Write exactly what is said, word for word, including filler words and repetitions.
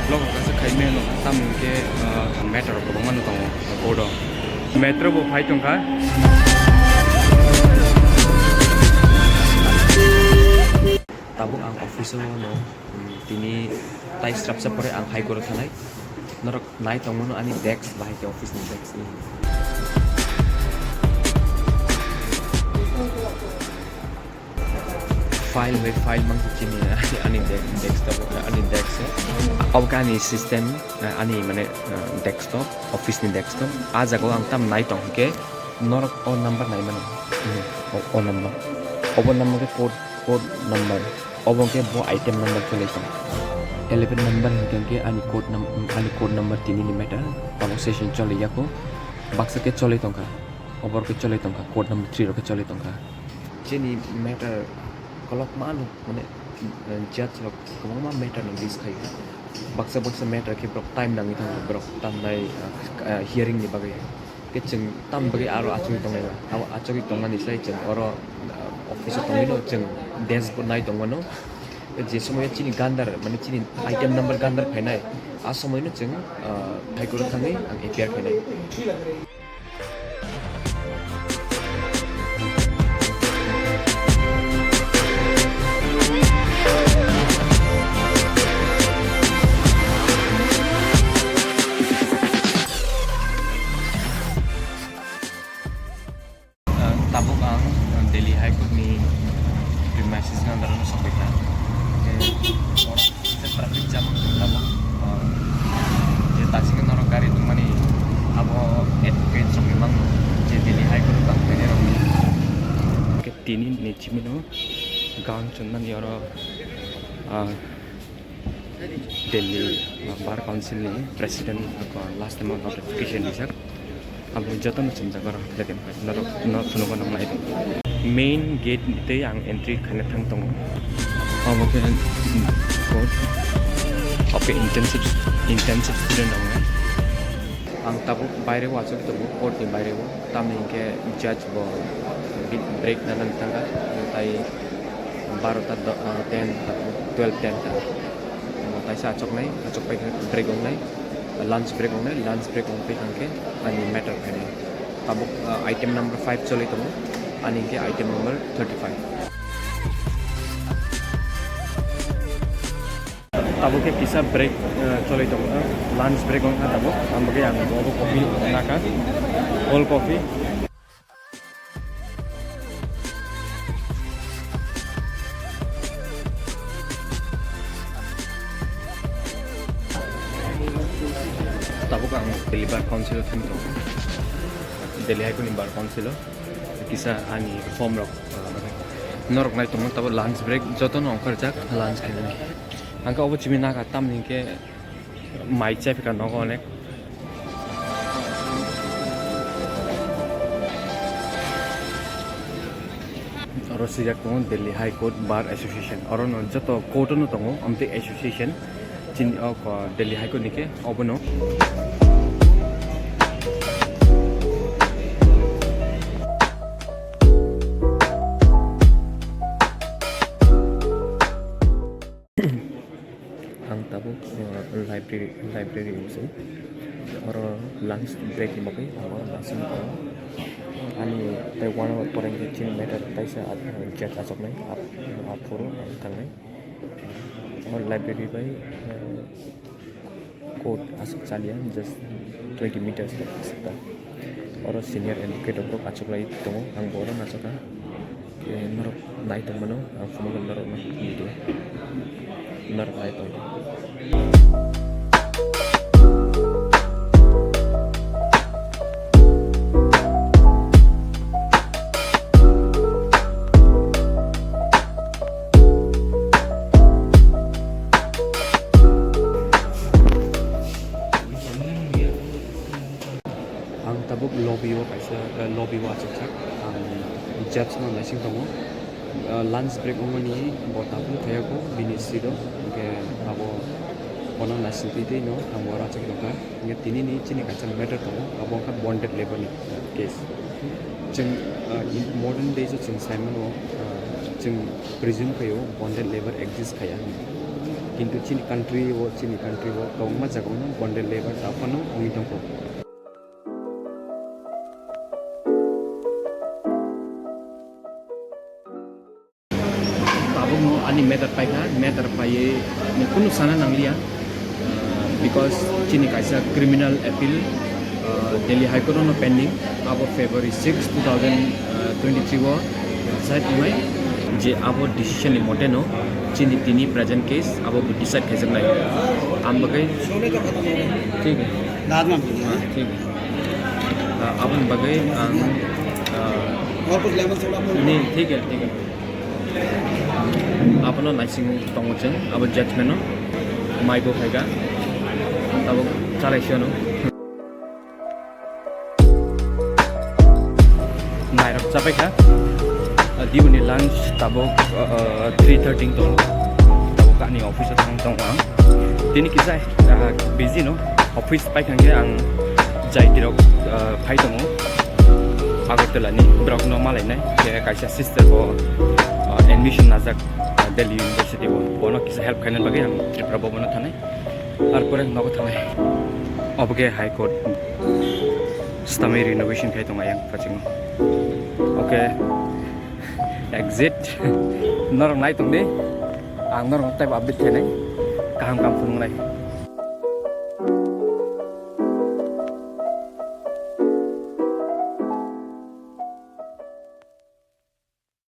Vlog rok kaisa khai mano, tamni hwnkhe, ah, matter rok kwbangma no tongo court o. Metro bo phai tongkha. Tabuk ang office o no, mm, tini tai srapsa pore ang High Court o thanai. Norok nai tongmano ani desk bahai khe office ni desk ni. File by file mang chini ani de-, desktop, ani desk. Obo khe ani system, ani mane, desktop, office ni desktop. A jaga o ang tam nai tong hwnkhe norok o number nai mano. Hmm, o, o number. Obo number khe code, code number. Obo khe bo item number choli tong. Eleven number hwnkhe ani code num-, ani code number tini ni matter. Abo session choli yako. Baksa khe choli tongkha. Obo khe choli tongkha. Code number three rok khe choli tongkha. Chini matter kolok mano, mane, eh, judge rok kwbangma matter no list khai. Baksa baksa matter khe borok time nangwi thango, borok tamnai, ah, ah, hearing ni bagwi. Khe chwng tam bagwi aro achugwi tongnai ba. Abo achugwi tongnani sai chwng oro, ah, office o tongwi no chwng desk bo nai tongmano. Je somoyo chini gandar, mane chini item number gandar phainai, a somoino chwng, ah, High Court o thangwi ang F I R khainai. Ah, tabuk ang Delhi High Court ni premises ni under o sokphaikha. Eh, oro kisa traffic jam wng tong tabuk. Ah, je tasing norok gari tongmani abo advocate sokwi mangno je Delhi High Court o tang phainai rokni. Tini ni chimino gang chonmani oro, ah, Delhi, ah, Bar Council ni President, ah, last time notification rijak. Abo jotono chumjak oro, norok no phunugo nang nai. Main gate ni tei ang entry khaina thang tongo. Abo khe, hmm, court. Oke, intensive, intensive student rok nai. Ang tabuk baire o achuk tongo, court ni baire o, tamni hinkhe judge bo bi-, break nana thangkha, tai barota do-, ah, ten, twelve ten ta. Omo taisa achuknai, achuk pai khe break wngnai, lunch break wngnai, lunch break wng pai khe ani matter khainai. Tabuk, ah, item number five choli tongo, ani hinkhe item number thirty five. Tabuk khe kisa break, eh, choli tongo, eh, lunch break wngkha tabuk, ang bagwi ang bo coffee nakha, cold coffee. Tabuk ang Delhi Bar Council o thangwi tongo, Delhi High Court ni Bar Council o kisa ani form rok, eh, norok nai tongo tabuk lunch break jotono ongkhorjak lunch khainani. Hangke obo chimi naga tamni hinkhe mai chai phika nogo onek. Oro swijak tongo Delhi High Court Bar Association. Oro no joto court no tongo, amtwi association. Chini o ko Delhi High Court ni khe obono. Ang tabuk, uh, library, library o se. Oro lunch break ni bagwi ang oro naising tongo. Ani tei one hour pore hwnkhe chini matter taisa, uh, judge achuknai, ap-, aphuru ang thangnai. O library bai, uh, court aswk chaliya, just twenty meters aswk ta. Oro senior advocate rok achuklai tongo, ang bo oro nachukha. Eh, norok nai tongmano, ang phunukgo norokno video. Norok nai tongdi. Ang tabuk lobby o kaisa, eh, lobby o achukjak. Ang judge no naising tongo. Eh, lunch break wngmani bo tabuk thaiyago bini seat o. Hwnkhe abo bono naising twi twi no ang bo oro achuk tongkha. Hwnkhe tini ni chini kaisa matter tongo, abo wngkha bonded labour ni case. Chwng, ah, in modern days o chwng sai mano, ah, chwng presume khaio bonded labour exist khaya hinwi. Kintu chini country o, chini country o kwbangma jagao no bonded labour ta phano wngwi tongkho. Tabukno ani matter paikha, matter paiwi kunu sana nangliya, uh, because chini kaisa criminal appeal, uh, Delhi High Court-o no pending, abo February six, two thousand twenty-three o decide wngnai, je abo decision ni mote no chini tini present case abo bo decide khaijaknai. Ang bagwi, thik hai. Ah, thik hai. Ah, aboni bagwi ang, ah, ni, thik hai, thik hai. Abono naising tongo chwng, abo judgment-o mai bo phaikha, tabuk chalaisiyano. Nairok chapaikha, ah, diboni lunch tabuk, ah, three thirty tong, tabuk ani office-o thang tongo ang. Tini kisa, ah, busy no, office paikha hwnkhe ang jaitirok, ah, phai tongo. Agartala ni borok no malainai, khe kaisa sister bo, ah, admission najak, ah, Delhi University o, bono kisa help khaina bagwi ang Tripura Bhavan o thanai, ar pore nogo thanai. Obo khe High Court stamwi renovation khai tong ayang pachingo. Okay, exit. Norok nai tong di, ang norok tei update khainai, kaham kaham phunuknai.